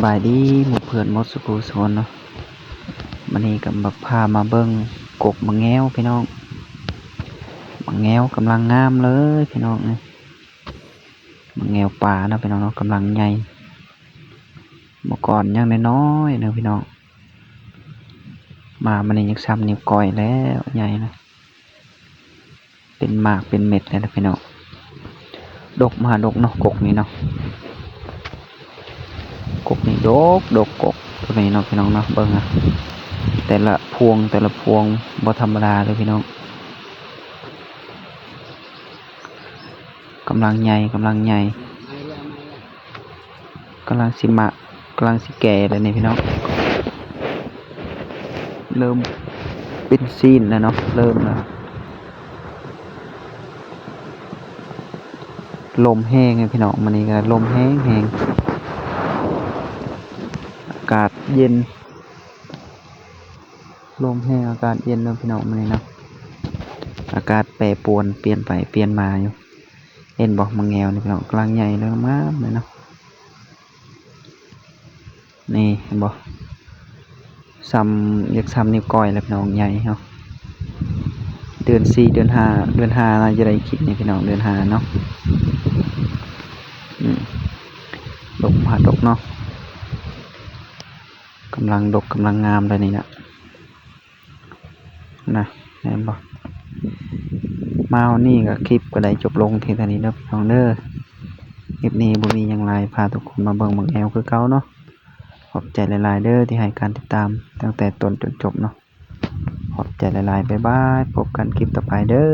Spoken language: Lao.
ສະບາຍດີໝູ່ເພື່ອນໝົດສູ່ຜູ້ສູ່ຄົນເນາະ. ມື້ນີ້ກໍມາ ພາມາເບິ່ງກົກໝາກແງວພີ່ນ້ອງ. ໝາກແງວກຳລັງງາມເລີຍພີ່ນ້ອງເອີຍ. ໝາກແງວປ່າເນາະພີ່ນ້ອງເນາະ, ກຳລັງໃຫຍ່. ເມື່ອກ່ອນຍັງນ້ອຍໆເນາະພີ່ນ້ອງ, ມາມື້ນີ້ຍັງສ່ຳນິ້ວກ້ອຍແລ້ວ, ໃຫຍ່ນະ. ເປັນໝາກເປັນເມັດແລ້ວນະພີ່ນ້ອງ. ດົກມະຫາດົກເນາະ ກົກນີ້ເນາະ, ກົກນີ້ດົກໆ ກົກໂຕນີ້ເນາະພີ່ນ້ອງເນາະ. ເບິ່ງນະ ແຕ່ລະພວງ ແຕ່ລະພວງບໍ່ທຳມະດາເດີພີ່ນ້ອງ. ກຳລັງໃຫຍ່ ກຳລັງໃຫຍ່. ກຳລັງຊິມະ ກຳລັງຊິແກ່ແລ້ວນີ້ພີ່ນ້ອງ. ເລີ່ມເປັນຊີ້ນແລ້ວເນາະ, ເລີ່ມແລ້ວ. ລົມແຮງເດ້ພີ່ນ້ອງ, ມື້ນີ້ກໍລົມແຮງໆ. ອາກາດເຢັນ, ລົມແຮງ ອາກາດເຢັນເນາະພີ່ນ້ອງມື້ນີ້ເນາະ. ອາກາດແປປວນ ປ່ຽນໄປປ່ຽນມາຢູ່. ເຫັນບໍ່ ໝາກແງວນີ້ພີ່ນ້ອງ, ກຳລັງໃຫຍ່ເລີຍ, ງາມເລີຍເນາະ. ນີ້ເຫັນບໍ່, ສ່ຳ ຢາກສ່ຳນິ້ວກ້ອຍແລ້ວພີ່ນ້ອງ, ໃຫຍ່ເນາະ. ເດືອນສີ່ ເດືອນຫ້າ ເດືອນຫ້າໜ້າຈະໄດ້ກິນນີ້ພີ່ນ້ອງ, ເດືອນຫ້າເນາະ. ອືມ ດົກມະຫາດົກເນາະ, ກຳລັງດົກ ກຳລັງງາມເລີຍນີ້ນະ. ນະ ເຫັນບໍ່? ມາຮອດນີ້ກໍຄລິບກໍໄດ້ຈົບລົງພຽງເທົ່ານີ້ເດີພີ່ນ້ອງເດີ. ຄລິບນີ້ບໍ່ມີຫຍັງຫຼາຍ, ພາທຸກຄົນມາເບິ່ງໝາກແງວຄືເກົ່າເນາະ. ຂອບໃຈຫຼາຍໆເດີທີ່ໃຫ້ການຕິດຕາມຕັ້ງແຕ່ຕົ້ນຈົນຈົບເນາະ. ຂອບໃຈຫຼາຍໆ, ບາຍບາຍ, ພົບກັນຄລິບຕໍ່ໄປເດີ.